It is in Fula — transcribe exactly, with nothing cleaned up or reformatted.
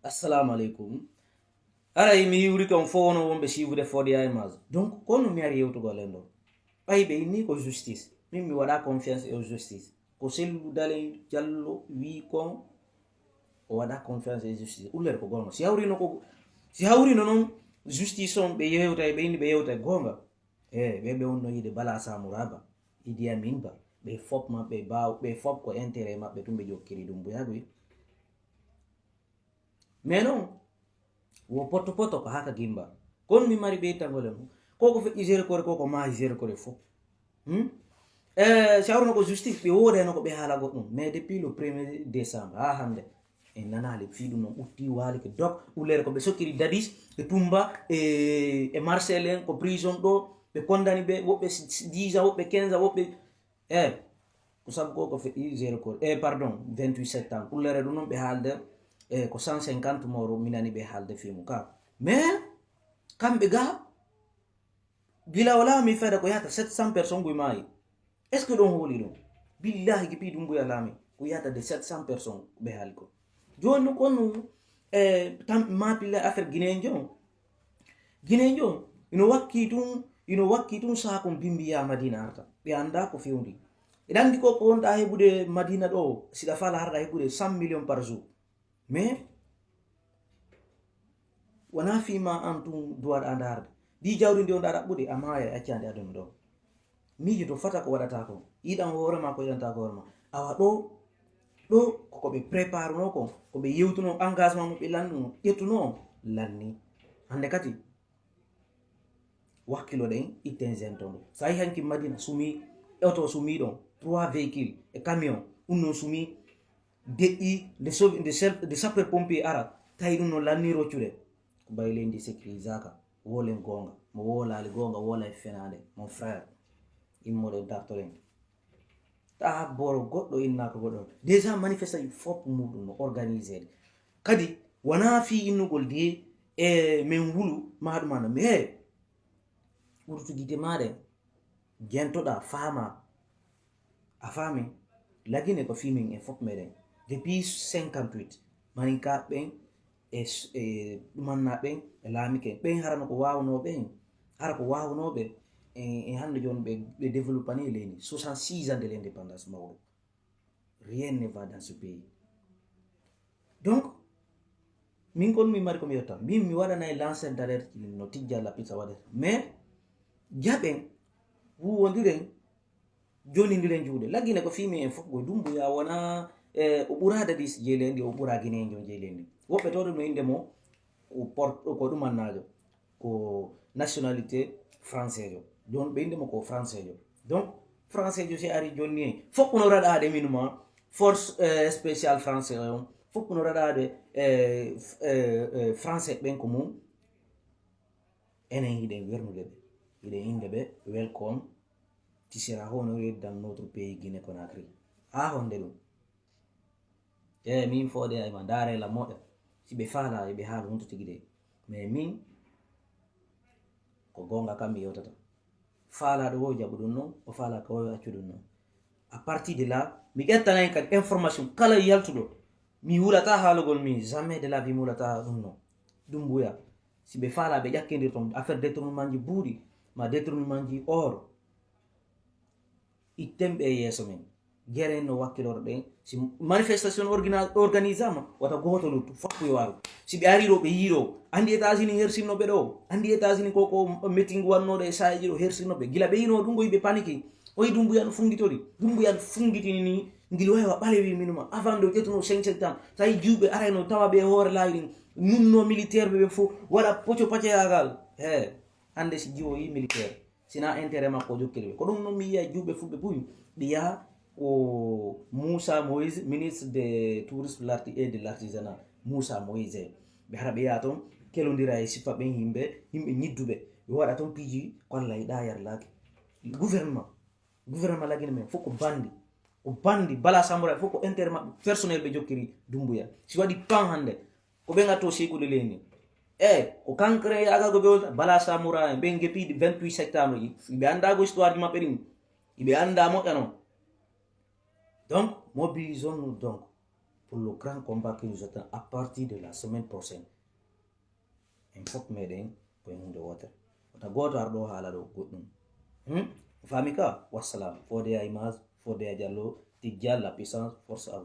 Assalamu aleykum. Aray mi yiwri kon fo wono wonɓe siifude fodiya e maso. Donc, kono mi ari yewtugol en ɗo. Ɓay ɓe inni ko justice. Min mi waɗa confiance e justice. Ko Sellu Dalen Jallo wi kon o waɗa confiance e justice. Ullere ko gonga. Si hawrino ko, si hawrino noon justice on ɓe yewta e ɓe inni ɓe yewta e gonga. E ɓe ɓe wonno yiide Bala Samura Ba, Idi Amin Ba, ɓe fop maɓɓe baaw, ɓe fop ko intérêt maɓɓe tun ɓe jokkiri ɗum buyagoy. Mais non, wo poto poto ko haka gimba. Kon mi mari ɓe tangole mo. Ko ko feƴƴi zéro kore, ko ko maayi zéro kore fop. Hmm? Eh, si hawruno ko justice, ɓe woodayno ko ɓe haala goɗɗum. Mais depuis le premier décembre, ha hannde, en nanaali fii ɗum no ɓutti, waali ke dok, ulere ko ɓe sokkiri Dadis, e Tumba, e, e Marseille en, ko prison ɗo, ɓe kondani ɓe, woɓɓe s-, s-, dix ans, woɓɓe quinze ans, woɓɓe, eh, ko sabu ko, ko feƴƴi zéro kore, eh, pardon, vingt-huit septembre. Ulere ɗum noon ɓe haalde, eh, ko cent cinquante moro, mi nani ɓe haalde fii mum ka. Mais, kamɓe ga, gila o laami fayda ko yahata sept cents personnes koye maayi. Est-ce que ɗon hooli ɗum? Billahi, ki pii ɗum mbuya laami ko yahata de sept cents personnes ɓe haali ko. Jooni no kon, eh, tan mapilla affaire Guinéen jo. Guinéen jo, ino wakki tun, ino wakki tun saha kon bimbi ya Madina arta. Ɓe annda ko fewndi. Eɗa anndi ko, ko wonɗa heɓude Madina ɗo, siɗa fala harɗa heɓude cent millions par jour. Mais, wona fii ma an tun duwaɗa ndaarde. Ndi jawdi ndi on ɗaɗa ɓuɗe, a maaya e accande aduna ɗo. Miijo to fata ko waɗata ko. Yiɗan hoore ma ko yiɗanta ko hoore ma. Awa ɗo, ɗo ko ko ɓe préparuno ko, ko ɓe yewtuno engagement mo ɓe lannuno, ƴettuno lanni. Hannde kadi, wakkiloɗen itten zento ndu. So a yi hanki Madina sumi, oto sumi ɗon, trois véhicules, e camion, ɗum noon sumi, deƴƴi, nde sovi-, nde sel-, nde sapeur pompier ara, tawi ɗum noon lanni roccude. Ko bayi leydi sécurisaka, wolen goonga. Mo woolaali goonga, woola e fenaande, mon frère. Immoɗen dartoɗen. Taa boro goɗɗo inna ko goɗɗo. Déjà manifestation fof muɗum no organisé. Kadi wona fii innugol de e men wulu ma ɗum ana. Mais ɓurtu gite maɗen, gentoɗa, faama. A faami? Lagine ko fii men e fof meɗen. Depuis cinquante-huit, maninka ɓen e s-, e ɗumanna ɓen, e laamiken ɓen, harano ko waawnoo ɓen, hara ko waawnoo ɓe, e, e hannde jooni ɓe, ɓe développani e leydi. Soixante-six ans de l'indépendance mawɗo. Rien ne va dans ce pays. Donc, min kon mi mari ko mi yetta. Min mi waɗanay lanceur d'alerte no tijja la pizza waɗata. Mais, jaɓen, wuwondiren, jonindiren juuɗe. Lagine ko fii men en fof go Dumbuya wona, eh, o ɓura Dadis jeylendi, o ɓura Guinéen jeylendi. Woɓɓe to ɗum no innde mo ko port-, ko ɗumannaajo, ko nationalité français jo. Jooni ɓe innde mo ko français jo. Donc, français jo si ari jooni ni, fof no raɗaade minuma force, eh, spéciale français on. Fof no raɗaade, eh, f-, eh, eh, français ɓen ko mum. Enen hiɗen wernude ɓe. Hiɗen innde ɓe welcome. Tu seras honoré dans notre pays Guinée Conakry. Haa honde ɗum? E min foode ay ma ndaare la moƴƴa. Si ɓe faala, e ɓe haala honto tigi de. Mais min, ko goonga kam mi yewtata. Faalaaɗo wo jaɓu ɗum noon, o faalaaka wo accu ɗum noon. À partir de là, mi ƴettanay kadi information kala yaltuɗo. Mi wulata haalugol mi, jamais de la vie mi wulata ɗum noon. Dumbuya. Si ɓe faala, ɓe ƴakkindir toon affaire détournement ji buuɗi, ma détournement ji or. Itten ɓe yeeso men. Geren no wakkilorɗen. Si manifestation organa-, organisama, wata gooto luttu, fof yo aru. Si ɓe ari ɗo, ɓe yii ɗo. Anndi États-Unis hersinno ɓe ɗo. Anndi États-Unis ko, ko meeting wannoɗo e saaji ɗo hersinno ɓe. Gila ɓe yino ɗum, ko yiɓe paniki. Oyi Dumbuya no fungitori. Dumbuya no fungitini ni. Ngil wawa ɓalewi minuma. Avant ɗo ƴettuno cinq septembre. Tawi jiwɓe arayno tawa ɓe e hoore laawi ɗin. Nunno militaire ɓe ɓe fof. Waɗa poco pacoyagal. He. Hannde si jiwo yi militaire. Sina intérêt makko o jokkiri ɓe. Ko ɗum noon mi yiya juuɓe fulɓe buy. Ɓe yaha ko Moussa Moïse, ministre de tourisme l'arti-, et de l'artisanat. Moussa Moïse. Ɓe hara ɓe yaha toon, kelondira e sifa ɓen yimɓe, yimɓe ñidduɓe. Ɓe waɗa toon piiji ko Allah yiɗa yarlaaki. Gouvernement, gouvernement lagine men fof ko bandi. Ko bandi, Bala Samura fof ko intérêt maɓɓe personnel ɓe jokkiri Dumbuya. Si waɗi pan hannde, ko ɓe ngatto sekude leydi. E ko kankre yaga ko ɓe wonta, Bala Samura en, ɓen gepiɗi vingt-huit septembre ji. Ɓe annda ko histoire ji maɓɓe ɗin. Ɓe annda moƴƴa noon. Donc, mobilisons-nous donc. pour le grand combat qui nous attend à partir de la semaine prochaine. En fof meɗen koye hunde wootere. Wota gooto ar ɗo haala ɗo goɗɗum. Hmm? Fami ka, wassalam. Fode a image, fode a diallo, tijjal la puissance, force à vous.